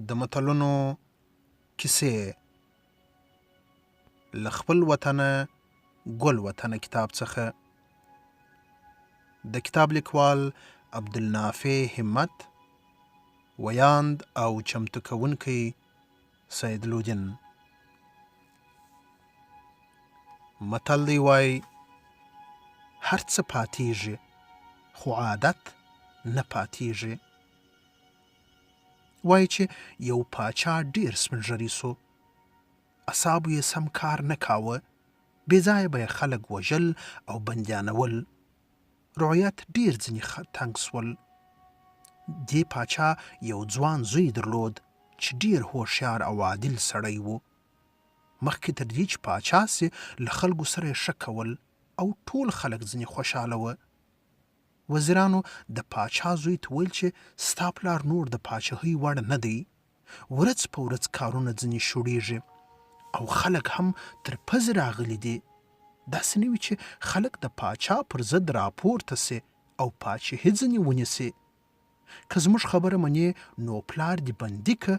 د متلونو کیسې له خپل وطنه ګل وطنه کتاب څخه د کتاب لیکوال عبدالنافع همت، ویاند او چمتو کوونکی سید لودین. متل دی وای هر څه پاتیږي خو عادت نه پاتیږي. وایي چې یو پاچا ډېر سپین ږری شو، اعصابو یې سم کار نه کاوه، بې ځایه به یې خلک وژل او بندیانول، رعیت ډېر ځینې تنګ شول. دې پاچا یو ځوان زوی درلود چې ډېر هوښیار او عادل سړی و. مخکې تر دې چې پاچا شي له خلکو سره یې ښه کول او ټول خلک ځینې خوشحاله وه. وزیرانو د پاچا زوی ته ویل چې ستا پلار نور د پاچهۍ وړ نه دی، ورځ په ورځ کارونه ځنې شوړېږي او خلک هم تر پزې راغلي دي، داسې نه وي چې خلک د پاچا پر ضد راپورته شي او پاچهي ځنې ونیسي. که زموږ خبره منې نو پلار دې بندي که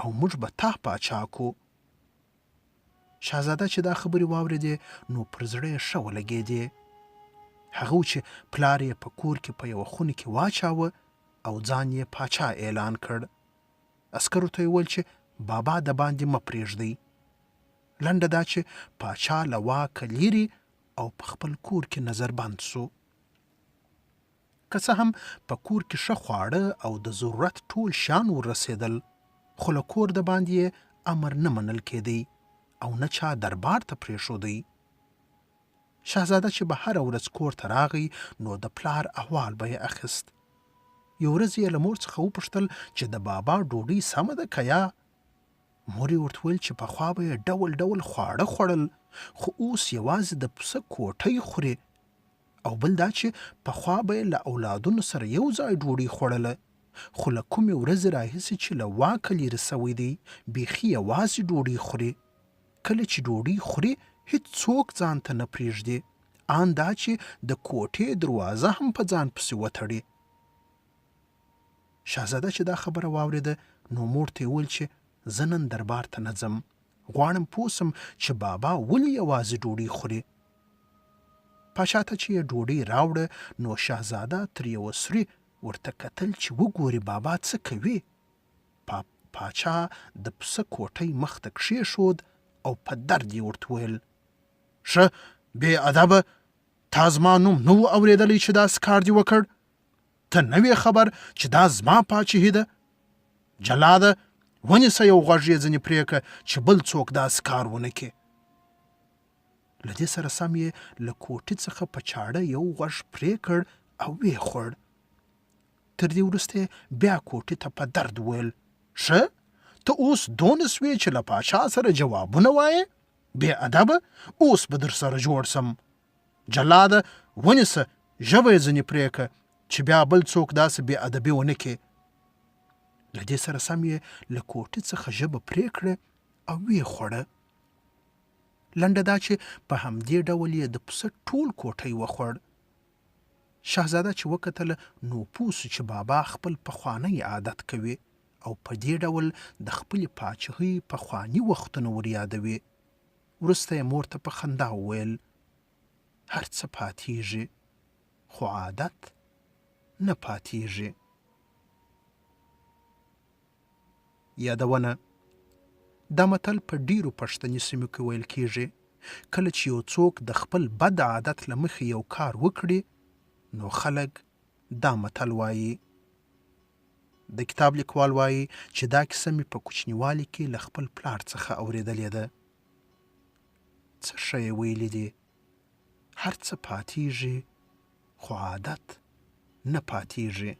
او موږ به تا پاچا کو. شهزاده چې دا خبرې واورېدې نو پر زړه یې ښه ولګېدې. هغه و چې پلار یې په کور کې په یوه خونه کې واچاوه او ځان یې پاچا اعلان کړ. عسکرو ته یې وویل چې بابا دباندې مه پرېږدئ. لنډه دا چې پاچا له واکه لیرې او په خپل کور کې نظر بند شو. که څه هم په کور کې ښه خواړه او د ضرورت ټول شیان ور رسېدل، خو له کور دباندې یې امر نه منل کېدی او نه چا دربار ته پرېښودی. شهزاده چې به هره ورځ کور ته راغی نو د پلار احوال به یې اخیست. یو ورځ یې له مور څخه وپوښتل چې د بابا ډوډۍ سمه ده که یا؟ مور یې ورته ویل چې پخوا به یې ډول ډول خواړه خوړل خو اوس یوازې د پسه کوټی خوري او بل دا چې پخوا به یې له اولادونو سره یو ځای ډوډۍ خوړله خو له کومې ورځې راهیسې چې له واکه لیرې شوی دی بیخي یوازې ډوډۍ خوري. کله چې ډوډۍ خوري هیڅ څوک ځان ته نه پریږدي آن دا چې د کوټې دروازه هم په ځان پسې وتړي. شهزاده چې دا خبره واورېده نو مور ته یې وویل چې زه نن دربار ته نه ځم، غواړم پوه شم چې بابا ولې یوازې ډوډۍ خوري. پاچا ته چې یې ډوډۍ راوړه نو شهزاده تر یوه سوري ورته کتل چې وګوري بابا څه کوي. پاچا د پسه کوټی مخ ته کښېښود او په درد یې ورته وویل، ښه بې ادبه، تا زما نوم نه و اورېدلی چې داسې کار دې وکړ؟ ته نه وې خبر چې دا زما پاچهي ده؟ جلاده، ونیسه یو غوږ یې ځنې پرې که چې بل څوک داسې کار ونه کړي. له دې سره سم یې له کوټي څخه په چاړه یو غوږ پرې کړ او ویې خوړ. تر دې وروسته یې بیا کوټي ته په درد وویل، ښه، ته اوس دونه سوې چې له پاچا سره جوابونه وایې؟ بې ادبه، اوس به درسره جوړ سم. جلاده، ونیسه، ژبه یې ځنې پرې که چې بیا بل څوک داسې بې ادبي ونه کړي. له دې سره سم یې له کوټي څخه ژبه پرې کړه او ویې خوړه. لنډه دا چې په همدې ډول یې د پسه ټول کوټی وخوړ. شهزاده چې وکتله نو پوه شو چې بابا خپل پخوانی عادت کوي او په دې ډول د خپلې پاچهۍ پخواني وختونه وریادوي. وروسته یې مور ته په خندا وویل، هر څه پاتېږي، خو عادت نه پاتېږي. یادونه، دا متل په ډېرو پښتني سیمو کې ویل کېږي. کله چې یو څوک د خپل بد عادت له مخې یو کار وکړي، نو خلک دا متل وايي. د کتاب لیکوال وايي چې دا کیسه مې په کوچنیوالي کې له خپل پلار څخه اورېدلې ده. څه ښه یې ویلي دي، هر څه پاتېږي، خو عادت نه پاتېږي.